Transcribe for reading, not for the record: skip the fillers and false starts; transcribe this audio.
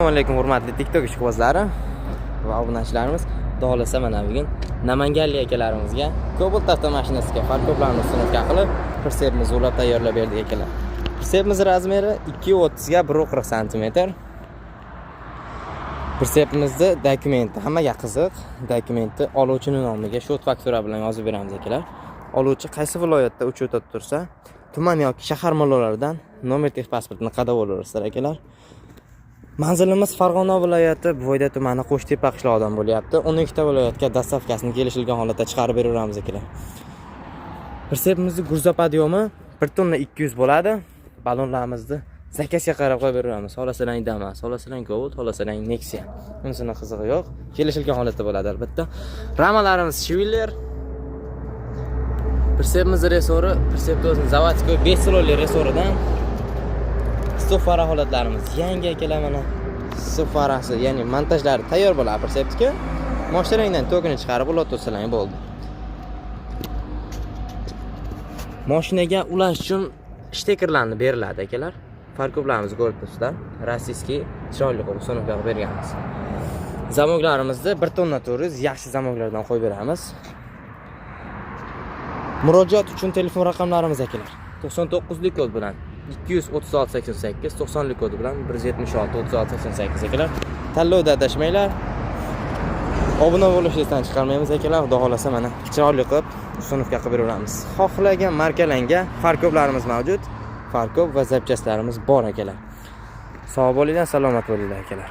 Assalomu alaykum, hurmatli TikTok ishqibozlari va obunachilarimiz. Xudo xohlasa, mana bugun namanganlik akalarimizga Cobalt avtomashinasiga фаркоп larni установка qilib, pritsepimizni ulab tayyorlab berdik, akalar. Pritsepimiz размер i 2.30 ga 1.40 santimetr. Pritsepimizni dokumenti hammaga qiziq. Dokumenti oluvchini nomiga счёт фактура bilan yozib beramiz, akalar. Oluvchi qaysi viloyatda учёт da tursa, tuman yoki shahar mullolaridan номер техпаспорт ini qadab olaverasizlar, akalar. Manzilimiz Farg'ona viloyati, Buvayda tumani, Qo'shtepa qishlog'idan bo'lyapti. 12 ta viloyatga доставка sini kelishilgan holatda chiqarib beraveramiz, akalar. Pritsepimizni грузоподъём i 1 tonna 200 bo'ladi. Balonlarimizni заказ ga qarab qo'yib beraveramiz. Xohlasalang Damas, xohlasalang Cobalt, xohlasalang Nexia. Unisini qizig'i yo'q. Kelishilgan holatda bo'ladi albatta. Ramalarimiz Schwiller. Pritsepimiz ressori, pritsepni o'zini заводской 5 слой li ressoridan. Стоп фара holatlarimiz yangi, akalar, mana стоп фара si, ya'ni montajlari tayyor bo'ladi pritsepniki. Moshinangdan tokini chiqarib ulab tursalang bo'ldi. Mashinaga ulash uchun штекер larni beriladi, akalar. Фаркоп larimizni ko'rib turibsizlar. Российский chiroyli qilib установка qilib berganmiz. Замок larimizni 1 tonna 400 yaxshi замок lardan qo'yib beramiz. Murojaat uchun telefon raqamlarimiz, akalar. 99 lik kod bilan 236 88, 90 lik kodi bilan 176 36 88, akalar. Tanlovda adashmanglar. Obuna bo'lishni esdan chiqarmaymiz, akalar. Xudo xohlasa, mana chiroyli qilib установка qilib beraveramiz. Xohlagan markalarga фаркоп larimiz mavjud. Фаркоп va запчасть larimiz bor, akalar. Sog' bo'linglar, salomat bo'linglar, akalar.